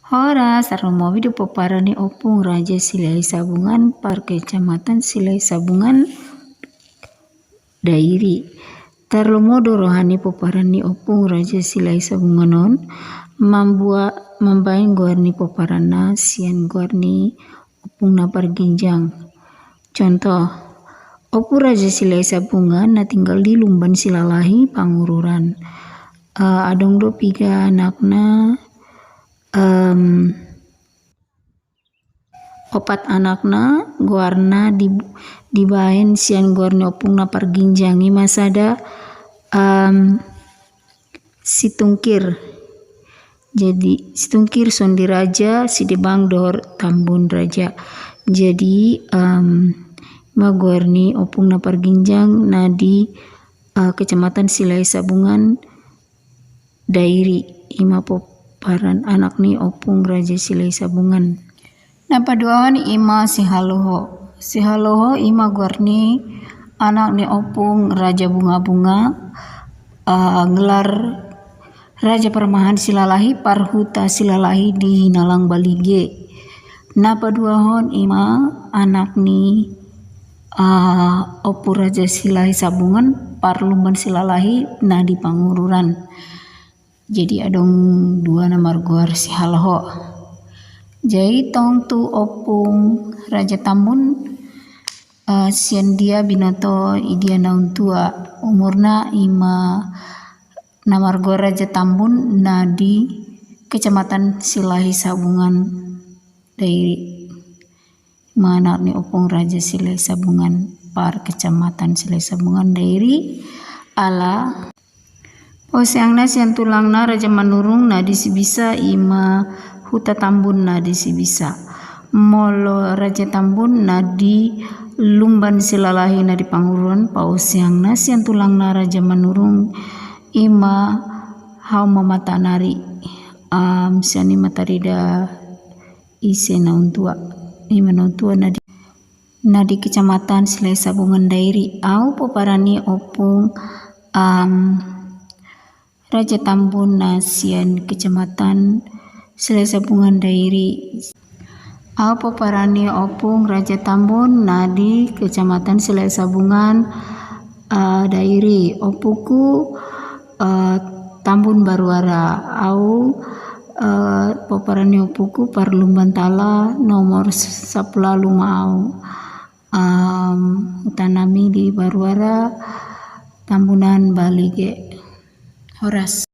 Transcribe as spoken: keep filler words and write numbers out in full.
Horas, tarlumobi do pomparan ni Ompung Raja Silahisabungan par Kecamatan Silahisabungan Dairi. Tarlumobi do roha ni pomparan ni Ompung Raja Silahisabungan on mambuat, mambaen goar ni pomparanna sian goar ni ompungna parginjang. Contoh, Ompung Raja Silahisabungan na tinggal di Lumban Silalahi Pangururan. Eh, adong do piga anakna, em, opat anakna, goarna di, dibaen sian goar ni ompungna parginjang, i ma sada, em, Situngkir. Jadi, Situngkir Sondi Raja, Sidebang dohot Tambun Raja. Jadi, em, i ma goar ni ompungna parginjang na di, eh, Kecamatan Silahisabungan Dairi, i ma pomparan anak ni Ompung Raja Silahisabungan. Na paduahon i ma Sihaloho. Sihaloho i ma goar ni anak ni Ompung Raja Bungabunga, eh, gelar Raja Parmahan Silalahi, parhuta Silalahi di Hinalang Balige. Na paduahon i ma anak ni, eh, Ompung Raja Silahisabungan, par Lumban Silalahi na di Pangururan. Jadi adong dua na margoar Sihaloho. Jadi tong tu Ompung Raja Tambun, eh, sian dia binoto, i dia naung tua, umurna i ma na margoar Raja Tambun na di Kecamatan Silahisabungan Dairi. I ma anak ni Ompung Raja Silahisabungan, par Kecamatan Silahisabungan Dairi, ala paoseangna sian tulangna Raja Manurung na di Sibisa, i ma Huta Tambun na di Sibisa. Molo Raja Tambun na di Lumban Silalahi na di Pangururan, paoseangna sian tulangna Raja Manurung, i ma Haum Mamatanari, am, sian i ma tarida ise naung tua. I ma naung tua na di, na di Kecamatan Silahisabungan Dairi. Au pomparan ni Ompung, am, Raja Tambun na sian Kecamatan Silahisabungan Dairi. Au pomparan ni Ompung Raja Tambun na di Kecamatan Silahisabungan, eh, Dairi. Ompuku, eh, Tambun Baruara. Au, eh, pomparan ni ompuku par Lumban Tala, nomor sampulu ualu ma au. Am, hutanami di Baruara, Tambunan Balige. Horas.